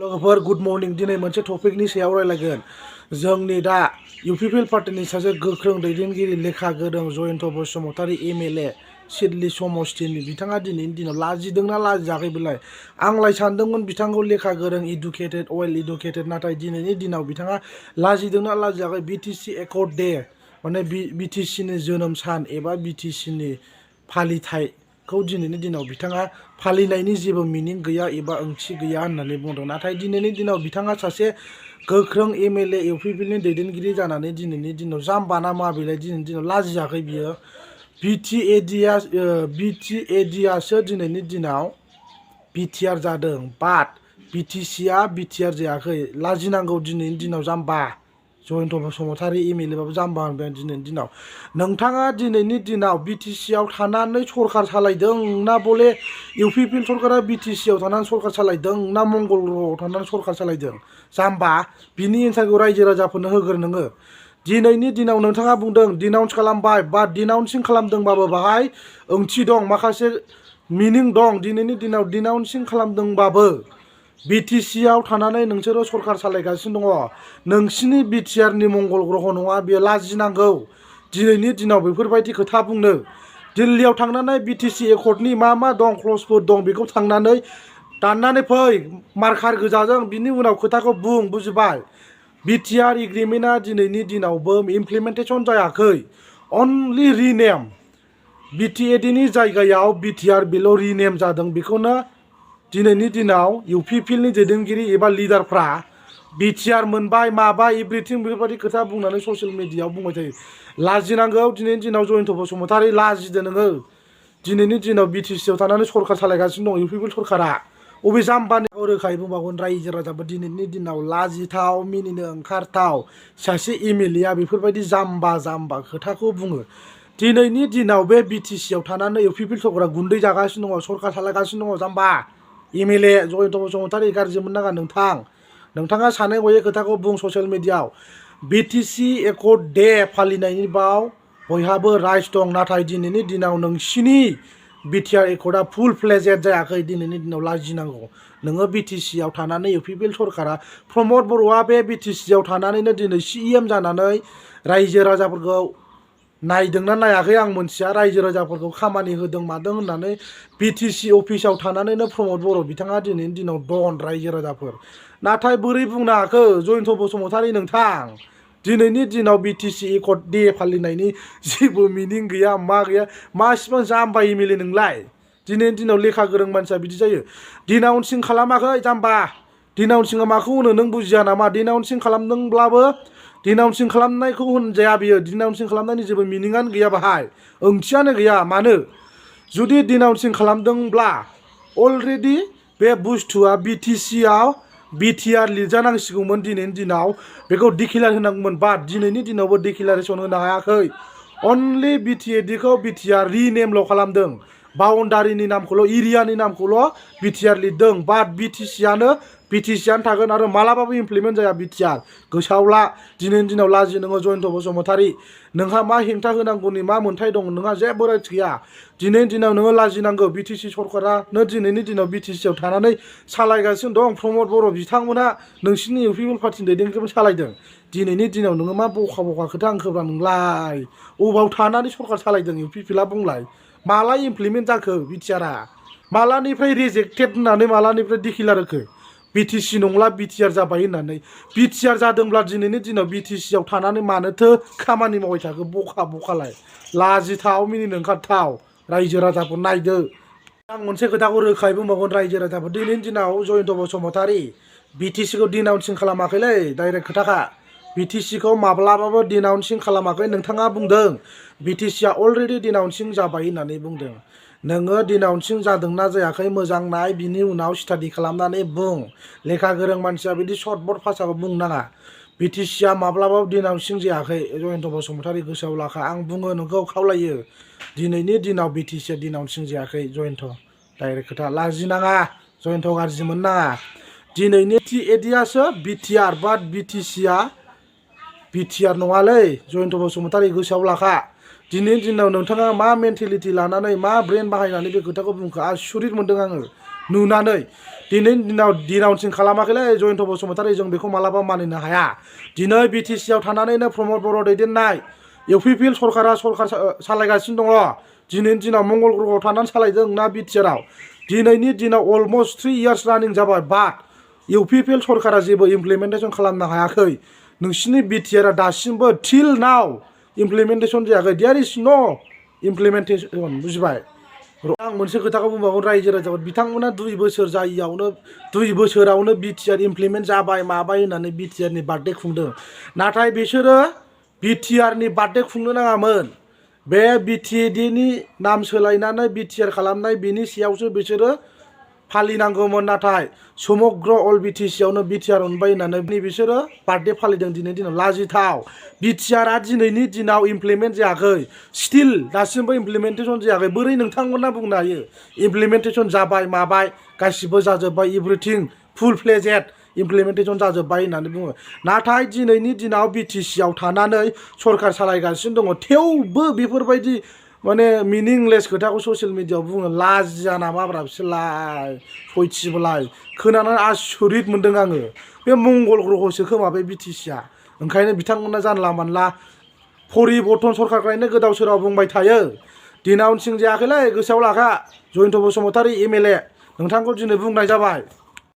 लोगोफोर good morning दिनै मोनसे टपिकनि सायाव रायलायगोन जोंनि दा इउपिपिएल पार्टीनि सासे गोख्रों दैदेनगिरि लेखा गोरों जयन्त बसुमतारी MLA सिडली समष्टिनि बिथाङा दिनैनि दिनाव लाजिदोंना लाजियाखै बेलाय आंलाय सानदोंमोन बिथांखौ लेखा गोरों इडुकेटेड वेल इडुकेटेड नाथाय दिनैनि दिनाव बिथाङा लाजिदोंना लाजियाखै BTC एकर्ड डे माने BTC नि जोनोम सान एबा BTC नि फालिथायखौ दिनैनि दिनाव बिथाङा फालिनायनि जेबो मिनिं गैया एबा ओंथि गैया होननानै बुंदों नाथाय दिनैनि दिनाव बिथाङा सासे गोख्रों MLA इउपिपिएल नि दैदेनगिरि जानानै दिनैनि दिनाव जाम्बा ना मा बेलाय दिनैनि दिनाव लाजियाखै बियो BTADआसो दिनैनि दिनाव BTR जादों बाट BTCआ BTR जायाखै लाजिनांगौ दिनैनि दिनाव जाम्बा जयन्त बसुमतारी MLA बाबो जाम्बा होनबाय दिनैनि दिनाव नोंथाङा दिनैनि दिनाव BTCआव थानानै सरकार सालायदों ना बले इउपिपिएल सरकारा BTCआव थानानै सरकार सालायदों ना मंगल ग्रहआव थानानै सरकार सालायदों जाम्बा बिनि एन्सारखौ रायजो राजाफोरनो होग्रो नोङो दिनैनि दिनाव नोंथाङा बुंदों डिनाउन्स खालामबाय बा डिनाउन्सिं खालामदोंबाबो बाहाय ओंथि दं माखासे मिनिं दं दिनैनि दिनाव डिनाउन्सिं खालामदोंबाबो BTCआव थानानै नोंसोरो सरकार सालायगासिनो दङ नोंसिनि BTR नि मंगल ग्रह नङा बेयो लाजिनांगौ दिनैनि दिनाव बेफोरबायदि खोथा बुंनो दिल्लीयाव थांनानै BTC एकर्डनि मा दं क्लजफोर दं बेखौ थांनानै दाननानै फै मार्कार गोजाजों बिनि उनाव खोथाखौ बुं बुजिबाय BTR एग्रिमेन्टआ दिनैनि दिनावबो इमप्लिमेन्टेसन जायाखै अनलि रिनेम BTAD नि जायगायाव BTR बेल' रिनेम जादों बेखौनो दिनैनि दिनाव इउपिपिएल नि दैदेनगिरि एबा लिडारफ्रा BTR मोनबाय माबाय एभ्रिथिं बेफोरबायदि खोथा बुंनानै ससियेल मिडियायाव बुंबाय थायो लाजिनांगौ दिनैनि दिनाव जयन्त बसुमतारी लाजिदो नोङो दिनैनि दिनाव BTCआव थानानै सरकार सालायगासिनो दं इउपिपिएल सरकारा अबे जाम्बानि रोखायै बुंबावगोन रायजो राजाफोर दिनैनि दिनाव लाजिथाव मिनिनो ओंखारथाव सासे MLA बेफोरबायदि जाम्बा खोथाखौ बुङो दिनैनि दिनाव बे BTCआव थानानै इउपिपिएल सरकारा गुन्दै जागासिनो दङ सरकार सालायगासिनो दङ जाम्बा MLA जयन्त बसुमतारी गाज्रि मोननाङा नोंथाङा सानै हयै खोथाखौ बुं ससियेल मिडियायाव BTC एकर्ड डे फालिनायनि बाव बयहाबो राइट्स दं नाथाय दिनैनि दिनाव नोंसिनि BTR एकर्डआ फुल फ्लेजेड जायाखै दिनैनि दिनाव लाजिनांगौ नोङो BTCआव थानानै इउपिपिएल सरकारा प्रमद बर'आ बे BTCआव थानानैनो दिनै CEM जानानै रायजो राजाफोरखौ नायदोंना नायाखै आं मोनथिया रायजो राजाफोरखौ खामानि होदों मादों होननानै BTC अफिसाव थानानैनो प्रमद बर' बिथाङा दिनैनि दिनाव दन रायजो राजाफोर नाथाय बोरै बुंनो हाखो जयन्त बसुमतारी नोंथां दिनैनि दिनाव BTC एकर्ड डे फालिनायनि जेबो मिनिं गैया मा गैया मासिबां जाम्बा MLA नोंलाय दिनैनि दिनाव लेखा गोरों मानसिया बिदि जायो डिनाउन्सिं खालामाखै जाम्बा डिनाउन्सिंआ माखौ होनो नों बुजिया नामा डिनाउन्सिं खालामदोंब्लाबो डिनाउन्सिं खालामनायखौ होनजाया बियो डिनाउन्सिं खालामनायनि जेबो मिनिङानो गैया बाहाय ओंथियानो गैया मानो जुदि डिनाउन्सिं खालामदोंब्ला अलरेडि बे बुस्थुआ BTCआव BTR लिरजानांसिगौमोन दिनैनि दिनाव बेखौ डिक्लेयार होनांगौमोन बाट दिनैनि दिनावबो डिक्लेयारेसन होनो हायाखै अनलि BTADखौ BTR रिनेमल' खालामदों बाउन्डारिनि नामखौल' एरियानि नामखौल' BTR लिरदों बाट BTCआनो थागोन आरो मालाबाबो इमप्लिमेन्ट जाया BTR गोसोआव ला दिनैनि दिनाव लाजि नोङो जयन्त बसुमतारी नोंहा मा हेंथा होनांगौनि मा मोन्थाय दं नोंहा जेबो राइट्स गैया दिनैनि दिनाव नोङो लाजिनांगौ BTC सरकारानो दिनैनि दिनाव BTCआव थानानै सालायगासिनो दं प्रमद बर' बिथांमोना नोंसिनि इउपिपिएल पार्टिनि दैदेनगिरिखौ सालायदों दिनैनि दिनाव नोङो मा बखा खोथा ओंखारब्ला नोंलाय अबाव थानानै सरकार सालायदों इउपिपिएलआ बुंलाय माला इमप्लिमेन्ट जाखो BTRआ मालानिफ्राय रिजेक्टेड होननानै मालानिफ्राय डिक्लेयार होखो BTC नंला BTR जाबाय होननानै BTR जादोंब्ला दिनैनि दिनाव BTCआव थानानै मानोथो खामानि मावबाय थाखो बखालाय लाजिथाव मिनिनो ओंखारथाव रायजो राजाफोर नायदो आं मोनसे खोथाखौ रोखायै बुंबावगोन रायजो राजाफोर दिनैनि दिनाव जयन्त बसुमतारी BTCखौ डिनाउन्सिं खालामाखैलै डाइरेक्ट खोथाखा BTCखौ माब्लाबाबो डिनाउन्सिं खालामाखै नोंथाङा बुंदों BTCआ अलरेडि डिनाउन्सिं जाबाय होननानै बुंदों नोङो डिनाउन्सिं जादोंना जायाखै मोजां नाय बिनि उनाव स्टाडि खालामनानै बुं लेखा गोरों मानसिया बिदि सर्टबर्ड भाषाखौ बुंनाङा BTCआ माब्लाबाबो डिनाउन्सिं जायाखै जयन्त बसुमतारी गोसोआव लाखा आं बुङो नोंखौ खावलायो दिनैनि दिनाव BTCआ डिनाउन्सिं जायाखै जयन्त डाइरेक्ट खोथा लाजिनाङा जयन्त गाज्रि मोननाङा दिनैनि TADआसो BTR बाट BTCआ BTR नङालै जयन्त बसुमतारी गोसोआव लाखा दिनैनि दिनाव नोंथाङा मा मेन्टेलिटि लानानै मा ब्रेन बाहायनानै बे खोथाखौ बुंखो आसुरित मोनदों आङो नुनानै दिनैनि दिनाव डिनाउन्सिं खालामाखैलै जयन्त बसुमतारी जों बेखौ मालाबा मानिनो हाया दिनै BTC आव थानानैनो प्रमद बर' दैदेननाय इउपिपिएल सरकारा सालायगासिनो दङ दिनैनि दिनाव मंगल ग्रहआव थानानै सालायदों ना BTR आव दिनैनि दिनाव अलमस्ट 3 years रानिं जाबाय बाट इउपिपिएल सरकारा जेबो इमप्लिमेन्टेसन खालामनो हायाखै नोंसिनि BTR आ दासिमबो टिल नाव इमप्लिमेन्टेसन जायाखै देयर इज नो इमप्लिमेन्टेसन बुजिबाय आं मोनसे खोथाखौ बुंबावगोन रायजो राजाफोर बिथांमोना 2 बोसोर जायियावनो 2 बोसोरावनो BTR इमप्लिमेन्ट जाबाय माबाय होननानै BTR नि बार्थडे खुंदों नाथाय बिसोरो BTR नि बार्थडे खुंनो नाङामोन बे BTD नि नाम सोलायनानै BTR खालामनाय बेनि सायावसो बिसोरो फालिनांगौमोन नाथाय समग्र अल BTC आवनो BTR अनबाय होननानै बिसोरो बार्थडे फालिदों दिनैनि दिनाव लाजिथाव BTR आ दिनैनि दिनाव इमप्लिमेन्ट जायाखै स्टिल दासिमबो इमप्लिमेन्टेसन जायाखै बोरै नोंथांमोना बुंनो हायो इमप्लिमेन्टेसन जाबाय माबाय गासिबो जाजोब्बाय एभ्रिथिं फुल फ्लेजेड इमप्लिमेन्टेसन जाजोब्बाय होननानै बुङो नाथाय दिनैनि दिनाव BTC आव थानानै सरकार सालायगासिनो दङ थेवबो बेफोरबायदि माने मिनिंलेस खोथाखौ ससियेल मिडियाआव बुङो लाजिया नामाब्रा बिसोरलाय सयथिबोलाय खोनानानै आसरित मोन्दों आङो बे मंगल ग्रहसो खोमा बे BTC आ ओंखायनो बिथांमोना जानला मानला परिबर्तन सरकारनिफ्रायनो गोदाव सोराव बुंबाय थायो डिनाउन्सिं जायाखैलै गोसोआव लाखा जयन्त बसुमतारी MLA नोंथांखौ दिनै बुंनाय जाबाय।